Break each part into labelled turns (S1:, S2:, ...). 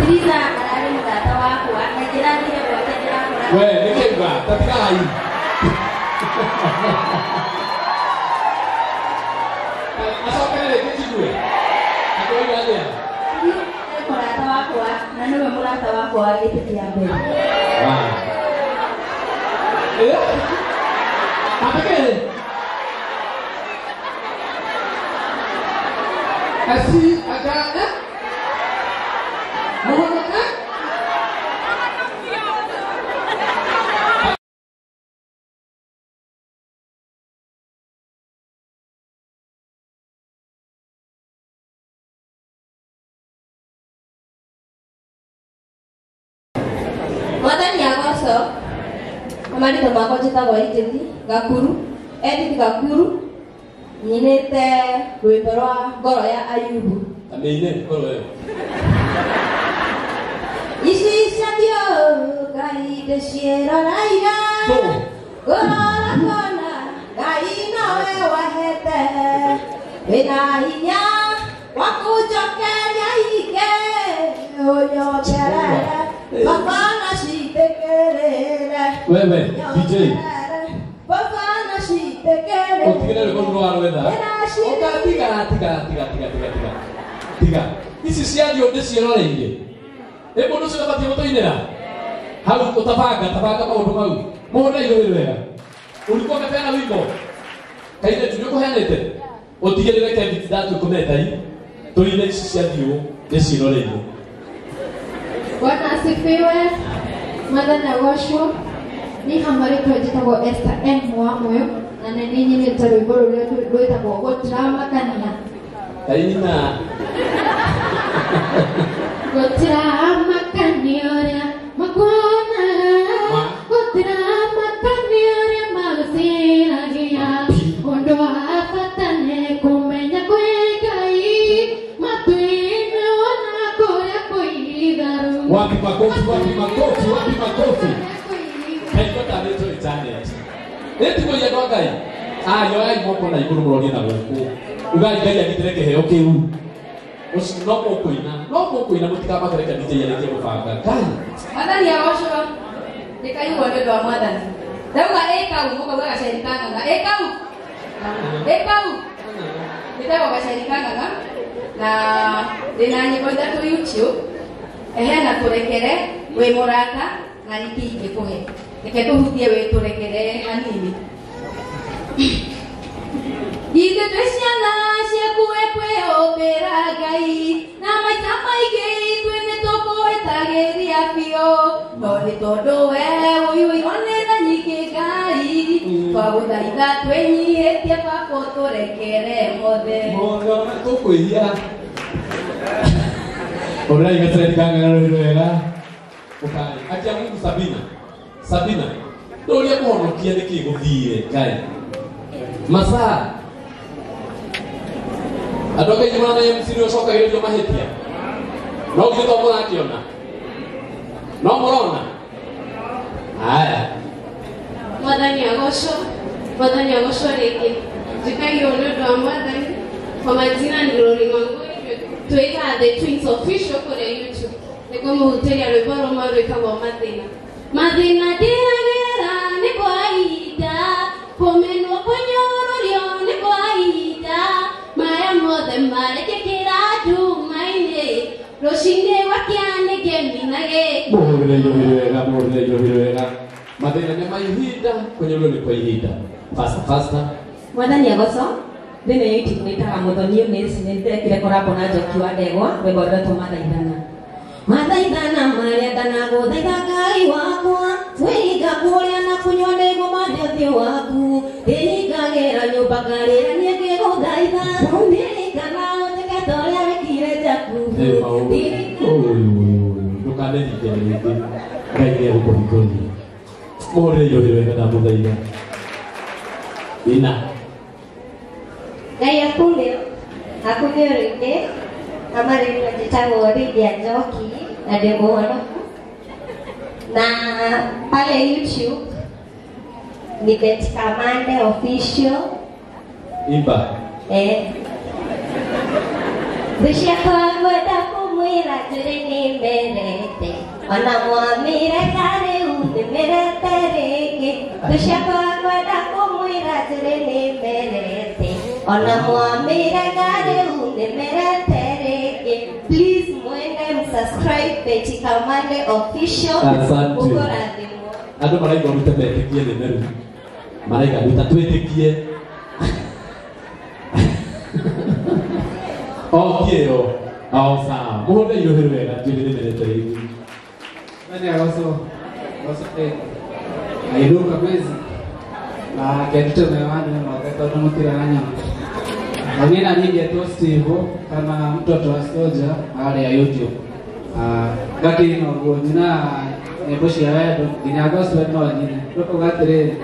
S1: Triza ararĩ mũrata wakwa na njĩrathire gwake ndĩrakora.
S2: We nĩkĩuga tatigai. Acokere rĩngĩ njigue. Akũiga atĩa?
S1: Mũrata wakwa na nĩwe mũrata wakwa wa gĩtĩ kĩa mbere.
S2: Atĩkĩrĩ? Asi aga Muhammad
S1: Mwathani agocwo. Marĩtwa makwa njĩtagwo Edith Gakuru. Edith Gakuru nyinĩte rwĩmbo rwa ngoro ya Ayubu.
S2: Amĩine ngoro ĩyo.
S1: Ici ciacio Ngai ndĩciĩroraire ngũrora kuona Ngai nowe wahete wĩna hinya wa kũnjokeria ingĩ ũnyongerere baba na citĩkĩrĩre.
S2: Wewe DJ
S1: baba na citĩkĩrĩre.
S2: Ũtigĩre rwĩmbo rũu rwa rwetha. Ũka tiga tiga tiga tiga tiga tiga tiga ici ciario ndĩciĩroreire. Ĩ mũndũ ũcio ndabatiĩ gũtũinĩra hau ũtabanga tabanga maũndũ mau mũhũre igũrũ wega. Ulikuwa umepeana wimbo kairĩtu nĩ ũkũheanĩte ũtigĩrĩre Kevin ndatua kũmetai tũine ici ciathiũ ndĩciĩroreire.
S3: Bwana asifiwe. Mwathani agocwo. Niĩ hamwe rĩtwa njĩtagwo Esther M Mwamoyo na nĩ niĩ nyinĩte rwĩmbo rũrĩa rwĩtagwo Gũtiramakania.
S2: Kaina.
S3: Gũtiramakania ũrĩa makuonaga, gũtiramakania ũrĩa magũciragia, ũndũ wa bata nĩ kũmenya kwĩ Ngai matu-inĩ ona kũrĩa kwĩ itherũ.
S2: Wapi makofi, wapi makofi, wapi makofi. Kaigua tarĩ tũ internet. Ĩtiguo andũ a Ngai. Ayoai moko na igũrũ mũrorie na gũkũ. Ugai Ngai agitĩre kĩheo kĩu. No mũkũina, no mũkũina mũtikamakereka DJ arĩkie gũbanga. Ngai.
S4: Mwathani agocwo. Ndĩkaigua nĩ ũndũ wa Mwathani. Ndauga ĩ kau mũkauga gaceri ka ng'ang'a. Ĩ kau. Ĩ kau. Ndĩtagwo gaceri ka ng'ang'a na ndĩna nyĩmbo ithatũ YouTube. Hena tũrekere, wĩ mũrata na nĩkĩ ingĩkũhe. Reke tũhutie wĩ tũrekere hanini. Ithuĩ twĩ ciana ciaku we kwĩyũmbĩra Ngai na maita maingĩ ithuĩ nĩtũkũhĩtagĩria biũ no nĩ tondũ we ũiyũirwo nĩ tha nyingĩ Ngai twagũthaitha twĩnyihĩtie baba ũtũrekere mothe.
S2: Mothe ona tũkwĩhia. Ũrai gaceri ka ng'ang'a rũrĩ rwega. Ũkai. Akia Mungu Sabina. Sabina. Ndũria kũhonokia nĩkĩ gũthiire Ngai. Masaa. Andũ a Ngai nĩ maramenya MC nĩ ũcokagĩrĩrio mahĩtia. No githĩ to mũrakĩona? No mũrona? Haya.
S3: Mwathani agocwo. Mwathani agocwo rĩngĩ. Njĩkagia ũũ nĩ ũndũ wa Mwathani. Kwa majina ni Glory Wangui. Twĩtaga The Twins Official kũrĩa YouTube. Nĩguo mũhutĩria rwĩmbo rũmwe rwĩtagwo Mathĩna. Mathĩna ndĩragera nĩ kwa ihinda, kũmenwo kũnyũrũrio nĩ kwa ihinda, maya mothe marekĩkĩra nduma-inĩ, rũcinĩ gwakĩa nĩngĩminage.
S2: Mũhũrĩre irohi wega, mũhũrĩre irohi wega. Mathĩna nĩ ma ihinda, kũnyũrũrio nĩ kwa ihinda. Faster, faster.
S5: Mwathani agocwo. Thĩinĩ YouTube nĩtaga Mũthoni Eunice, nĩ ndĩrekire korabo na Njoki wa Ndegwa, rwĩmbo rwĩtwo Mathaithana. Mathaithana marĩa ndanagũthaitha Ngai wakwa, kwĩhinga kũrĩa na kũnyua nĩguo mathe ũthiũ waku, ndĩhingagĩra nyũmba ngarĩra niĩ ngĩgũthaitha, ndirikana ũnjĩke ta ũrĩa wekire Jakubu.
S2: Ndũkanehinge rĩngĩ, Ngai nĩegũkũhingũria. Mũhũrĩre irohi wega ndamũthaitha. Ina.
S1: Ngai akumio, akumio rĩngĩ. Amarĩtwa njĩtagwo Lydia Njoki na ndĩ mũhonoku. Na pale YouTube ni Betty Kamande Official.
S2: Imba.
S1: Thũ ciakwa ngwenda kũmwĩra
S5: kũmwĩra njũrĩ nĩmerete ona mwamĩrega rĩu nĩmerete rĩngĩ thũ ciakwa kwenda kũmwĩra njũrĩ nĩmerete ona mwamĩrega rĩu nĩmerete rĩngĩ. Please mwende msubscribe Betty Kamande Official.
S2: Asante.
S5: Mũkũrathimwo.
S2: Andũ maraiga rute metĩkie nĩ meru maraiga ruta twĩtĩkie okĩo o sawa mũhũre iruhĩ wega njuĩrĩ nĩ merete rĩngĩ.
S6: Nani agoco goco airuka kwezi na kendito mewani mothe tondu mutiranyona na niĩ na niĩ ngetwo Steve kana mtoto wa soja harĩa YouTube ngakĩina ũguo nyina nyĩmbo cia wendo nginya gospel no nyine rũkauga atĩrĩrĩ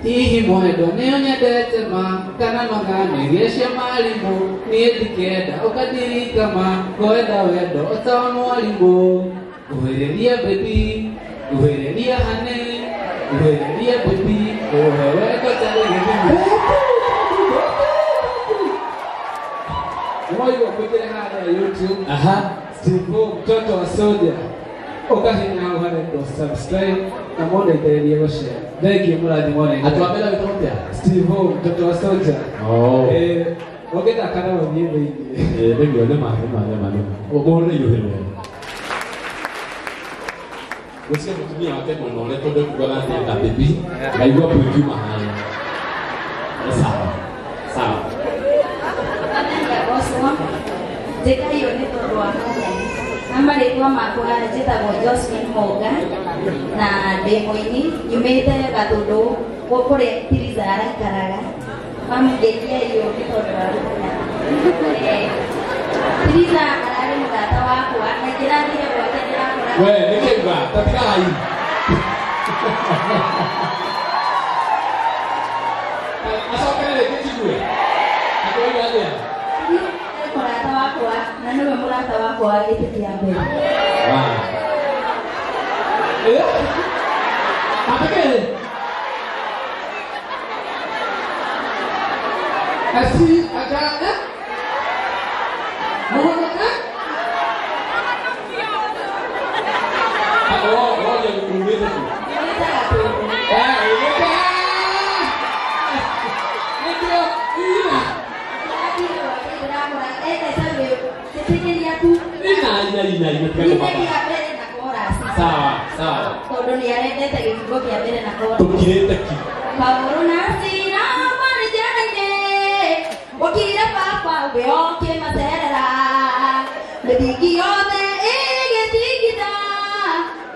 S6: hihi mwendo nĩ ũnyendete ma kana no ng'anĩrie cia marimũ niĩ ndikenda ũkandirika ma ngwenda wendo ota wa mwarimũ nguhĩrĩria baby nguhĩrĩria honey nguhĩrĩria baby ũhe wendo tarĩ gĩthimi. Nĩwaigua kũingĩra harĩa YouTube.
S2: Aha.
S6: Steve mtoto wa soja ũkahinya hau harendwo subscribe na mũndeithĩrĩrie gũshare. Thengiũ mũrathimwo na
S2: Andũ a mbere wĩtagwo atĩa?
S6: Steve mtoto wa soja.
S2: Oh.
S6: Ũngĩthaka no ũthiĩ thĩiniĩ.
S2: Nĩguo nĩ ma nĩ ma nĩ ma nĩ ma mũhũre iruhĩ wega gũcia mũtumia wake mwena ũrĩa tondũ ekugaga atĩ enda baby ngaigua mbu ikiuma harĩa. Nĩ sawa sawa.
S1: Njĩkaio nĩ tondũ wa Mwathani na marĩtwa makwa njĩtagwo Josephine Monga na ndĩ mũini nyumĩte Gatũndũ kũrĩa Tiriza araikaraga. Mamũngeithia irio nĩ tondũ wa Mwathani. Tiriza ararĩ mũrata wakwa na ingĩrathire gwake ndĩrakora.
S2: We nĩkĩuga ta tigai. Acokere rĩngĩ njigue akĩoiga atĩa?
S1: Mũrata wakwa na nĩwe mũrata wakwa wa gĩtĩ kĩa mbere.
S2: Atĩkĩrĩ
S6: Asi aga mũhono
S2: Roja nikuulize tu. Ndio ina. Ina ina ina ina Sawa sawa.
S1: Tondu ni arendete gĩbungo kĩa mbere na kora.
S2: Tukirĩte ki.
S1: Kaũrũ na cira marĩ njĩra-inĩ ũkire baba we ũkĩmacerera mĩthingi yothe ĩgĩtingitha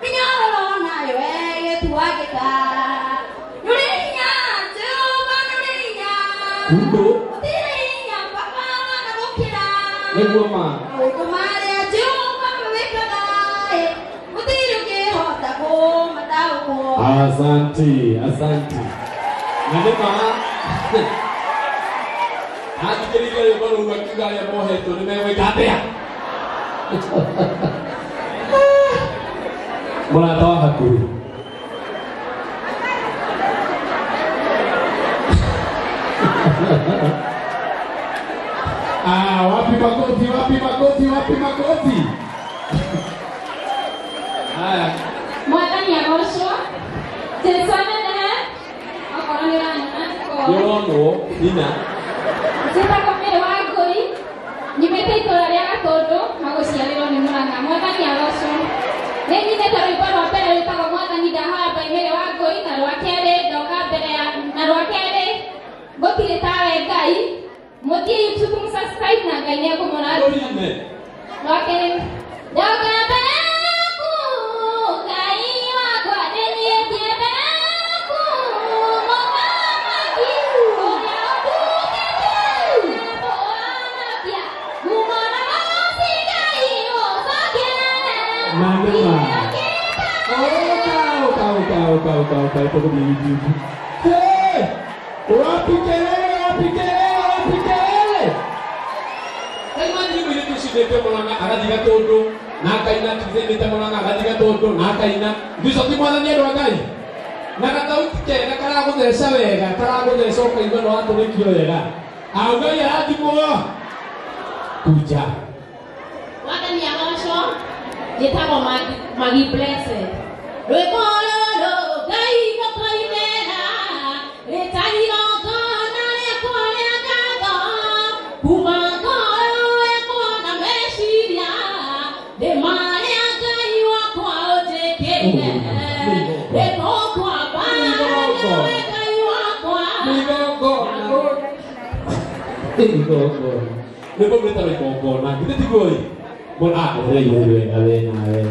S1: mĩnyororo nayo ĩgĩtuangĩka nĩũrĩ hinya Jehova nĩũrĩ hinya
S2: Kundu
S1: gũtirĩ hinya baba wana gũkĩra
S2: nĩguo ma
S1: maũndũ marĩa Jehova wĩkaga gũtirĩ ũngĩhota kũmataũkwo.
S2: Asante asante. Na nĩ ma athikĩrĩria rwĩmbo rũu akiuga arĩa mohetwo nĩ megwĩka atĩa? Mũrata wa hakuhĩ Ah, wapi makofi, wapi makofi, wapi makofi. Haya.
S3: Mwathani agocwo. Jesu anenehe. Okorwo nĩ ũranyona
S2: Nĩũronwo nina.
S3: Njĩtagwo Mary wa Ngũi nyumĩte itũũra rĩa Gatũndũ na gũciarĩrwo nĩ Mũrang'a. Mwathani agocwo. Nĩ nyinĩte rwĩmbo rwa mbere rwĩtagwo Mwathani ndahoya by Mary wa Ngũi na rwa kerĩ ndoka mbere ya na rwa kerĩ gũtirĩ tawe Ngai. Mũthiĩ YouTube mũsubscribe na Ngai nĩekũmũrathima. Rwa kerĩ ndoka mbere yaku Ngai wakwa nĩthiĩtie mbere yaku Mũthamaki ũrĩa ũtũũgĩte mũwanabia ngumo na maroci Ngai ũcokerere.
S2: Na nĩ ma. Oka oka oka oka oka tũgũthiĩ YouTube. Hey! Wapi kelele, wapi kelele, wapi kelele. Imagine mũirĩtu ũcio ũcinĩte Mũrang'a agathiĩ Gatũndũ na akaina tuthĩnĩte Mũrang'a agathiĩ Gatũndũ na akaina ithuĩ ti mwathani andũ a Ngai na gathauti kega karagũtheca wega karagũtheca ũkaigua nĩ watũrĩkio wega au Ngai arathimwo kuja.
S3: Mwathani agocwo. Njĩtagwo Maggie Blessed. Rwĩmbo rũrũ Ngai rũkoimĩra, rĩtaigongona rĩakwa rĩa ngatho, kuma ngoro yakwa na meciria, ndĩ marĩa Ngai wakwa ũnjĩkĩire. Rĩgũkwamba nĩwe Ngai wakwa.
S2: Igongona. Rwĩmbo rwĩtagwo igongona. Githĩ tiguo ĩ? Mbona ũrĩa iwe wega we nawe.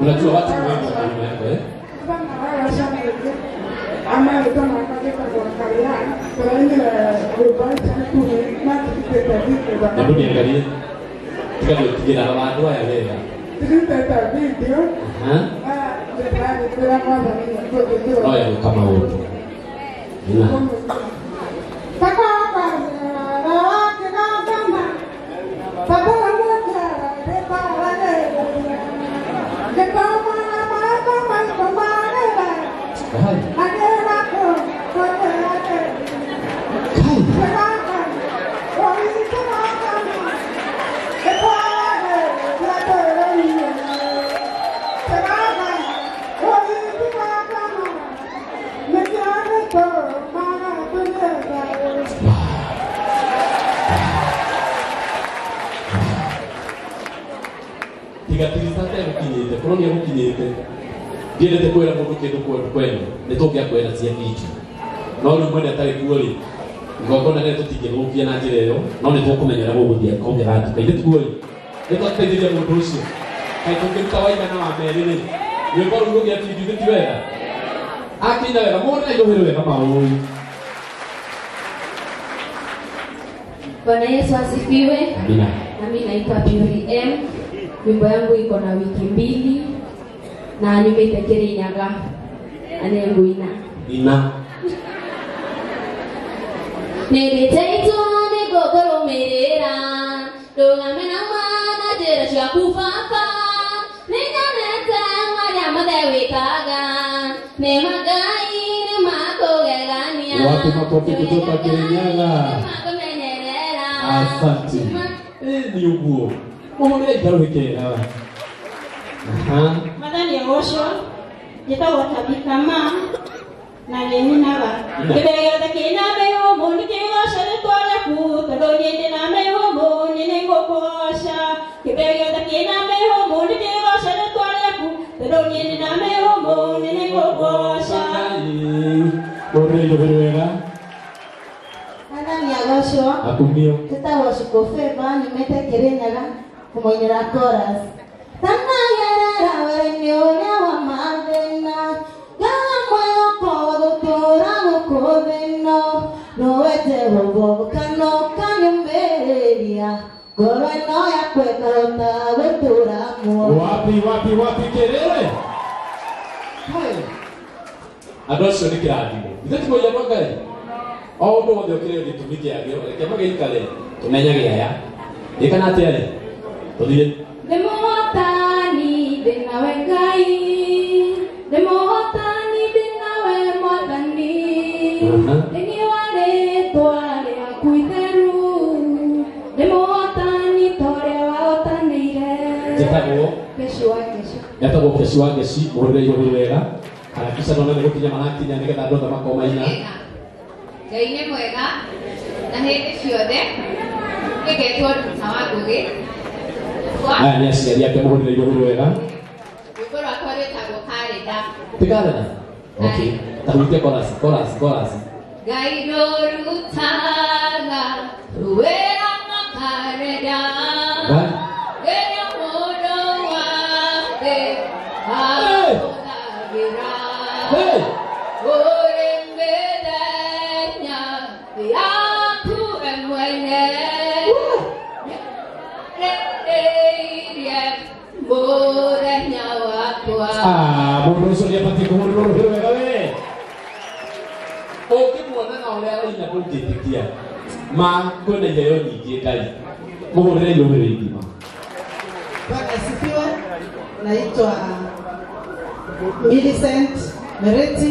S2: Unajua watu ni wengi kwa nyuma yako eh? Hebu niangalie. Tiga ndio na watu haya wega. Ha? Oya kama wote. Ina. Korwo nĩ egũkinyĩte ndiendete kwĩra mũndũ kĩndũ kwenu nĩ tũngĩakwĩra cia video no rĩu mwene atarĩ kuo rĩ igongona rĩrĩ tũtingĩthũkia na njĩra ĩyo no nĩ tũkũmenyera gũgũthiĩ kũngĩgatuka ithe tiguo rĩ nĩ twateithĩria mũndũ ũcio kaĩ tũngĩruta waigana wa merĩ rĩ rwĩmbo rũu rũgĩa video gĩti wega akinya wega mũndũ na irũhĩ wega maũĩ.
S3: Bwana Yesu asifiwe.
S2: Amina.
S3: Nami naitwa Puri M. Wimbo yangu iko na wiki 2 na nyumite Kirinyaga na nĩngũina.
S2: Ina.
S3: Nĩndĩteitwo nĩngũkũrũmĩrĩra ndũgame na mana njĩra ciaku baba nĩnyonete marĩa mothe wĩkaga nĩ Ngai nĩ makũgegania.
S2: Wapi makofi kutoka Kirinyaga.
S3: Nĩmakũmenyerera.
S2: Asante. Nĩ ũguo. Mũhũrĩre itharũ kega. Aha.
S7: Mwathani agocwo. Njĩtagwo Tabitha Ma na nĩnyinaga. Kĩrĩa gĩothe kĩna mĩhũmũ nĩkĩgoce rĩtwa rĩaku tondũ niĩ ndĩna mĩhũmũ niĩ nĩngũkũgoca. Kĩrĩa gĩothe kĩna mĩhũmũ nĩkĩgoce rĩtwa rĩaku tondũ niĩ ndĩna mĩhũmũ niĩ nĩngũkũgoca.
S2: Mũhũrĩre itharũ wega.
S1: Mwathani agocwo.
S2: Akumio.
S1: Njĩtagwo Shiko Favor nyumĩte Kirinyaga kũmũinĩra chorus. Tanagerera wĩra-inĩ ũrĩa wa mathĩna ngaga mwĩhoko wa gũtũũra gũkũ thĩ ĩno nowe Jehova ũkana ũkanyũmĩrĩria ngoro ĩno yakwa ĩkahota gũtũũra muoyo.
S2: Wapi wapi wapi kelele. Hai. Andũ acio nĩ kĩrathimo. Ithe tiguo andũ a Ngai. O ũndũ wothe ũkĩrĩ gĩtũmi kĩagĩo reke magĩikare tũmenyage aya. Ĩ kana atĩa rĩ? Tũthiĩ.
S3: Ndĩ mũhotani ndĩ nawe Ngai, ndĩ mũhotani ndĩ nawe Mwathani, thĩinĩ wa rĩtwa rĩaku itheru, ndĩ mũhotani ta ũrĩa wahotanĩire.
S2: Njĩtagwo
S3: Keci wa Ngeci.
S2: Etagwo Keci wa Ngeci, mũhũrĩre irũhĩ wega. Harakisha nona nĩ gũkinya marakinya nĩgetha andũ othe makorwo maina.
S4: Ngai nĩ mwega na hĩndĩ ciothe nĩgetwo Nduta wa Ngũgĩ.
S2: Aya nĩ aciari ake mũhũrĩre irũhĩ wega.
S4: Rwĩmbo rwakwa rwĩtagwo Karenda.
S2: Ti karenda? Okay. Ta huitie chorus, chorus, chorus.
S4: Ngai ndũrutaga wĩra na karenda.
S2: Ngai.
S4: Rĩrĩa mũndũ wa thĩ akũthagĩra.
S2: Hey!
S4: Ũrĩ mĩthenya yaku we mwene. Rĩrĩirie mũthenya wakwa.
S2: Ah, mũndũ ũcio nĩabatiĩ kũhũrĩrwo rũhĩ wega we. Ũngĩmuona na ũrĩa araina ndũngĩtĩkia. Ma kwĩna iheo nyingĩ Ngai. Mũhũrĩre irũhĩ rĩngĩ ma.
S8: Bwana asifiwe. Naitwa Millicent Mereti,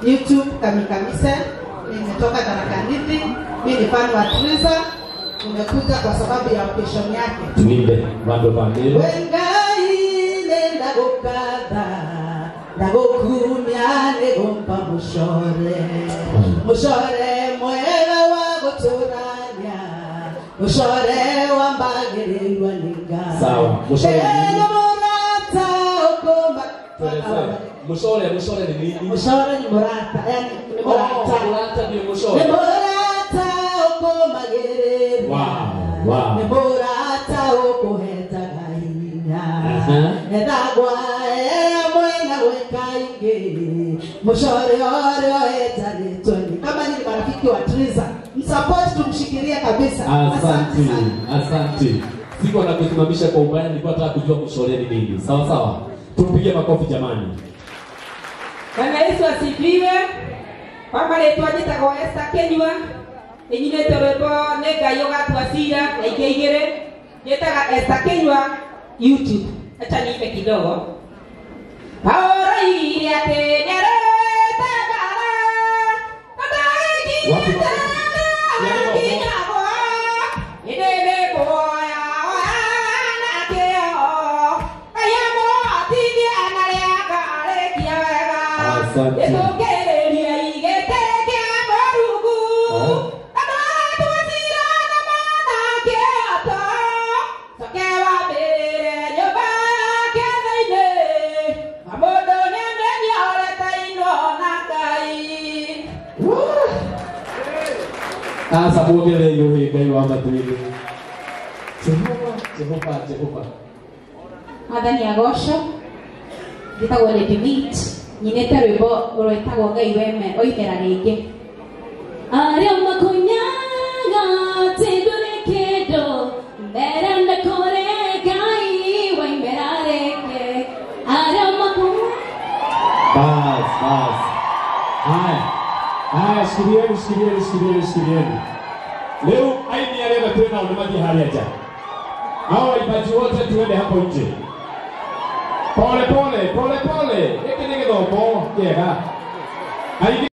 S8: YouTube Kamikamisa. Nimetoka Tharaka Nithi. Mimi ni fan wa Triza. Tumekuja kwa sababu ya occasion yake.
S2: Tuimbe bado bado.
S8: Wengai nenda gukatha ndagukumia nigumpa mucore mucore mwega wa guturania mucore wambagĩrĩirwo nĩ Ngai.
S2: Sawa, mucore
S8: ni murata ukumba.
S2: Mucore mucore ni nini?
S8: Mucore ni murata, yani ni murata.
S2: Murata ni mucore.
S8: Ni murata ukumagĩrĩria.
S2: Wow, wow.
S8: Ni murata ukuhetaga hinya. Ethagwa mwena wekaingi mucore ore oetanĩtwo ni. Kama ni marafiki wa Triza, msupport, tumshikilie kabisa.
S2: Asante, asante. Siko na kusimamisha kwa ubaya, nilikuwa nataka kujua mucore ni nini. Sawa sawa. Tumpigie makofi jamani.
S4: Bwana Yesu asifiwe. Kwa marĩtwa njĩtagwo Esther Kenyua. Ĩnyinĩte rwĩmbo nĩ Ngai ũgatua cira na ingĩ igĩrĩ. Njĩtaga Esther Kenyua YouTube. Acha niimbe kidogo. Paulo oigire atĩ nĩarũĩte mbara, na ndagĩkinyĩte ndakinyagwo. Ĩndĩ nĩngũhoya hoya na kĩyo, Ngai amũhotithie na rĩa akarĩkia wega.
S2: Asante.
S4: Nĩtũkĩrĩrie igĩtĩ kĩa Mũrungu, na ndũgatue cira na mana kĩhooto. Coke wambĩrĩre nyũmba yake thĩinĩ, na mũndũ nĩamenye ũretainwo na Ngai.
S2: Sasa muongelee yule Ngai wa matuini. Jehova, Jehova, Jehova.
S1: Mwathani agocwo. Njĩtagwo Lady Meat. Nyinĩte rwĩmbo rwĩtagwo Ngai weme oimĩra rĩngĩ. Arĩa makunyaga atĩ ndũrĩ kĩndũ, merenda kũrĩ Ngai waimĩra rĩngĩ. Arĩa makunyaga.
S2: Bas, bas. Haya. Haya, shikilieni, shikilieni, shikilieni, shikilieni. Leo aini ya leo tuwe nao ni hali ya jana. Hao waimbaji wote tuende hapo nje. Pole pole, pole pole. Hiki ni githomo kiega. Aini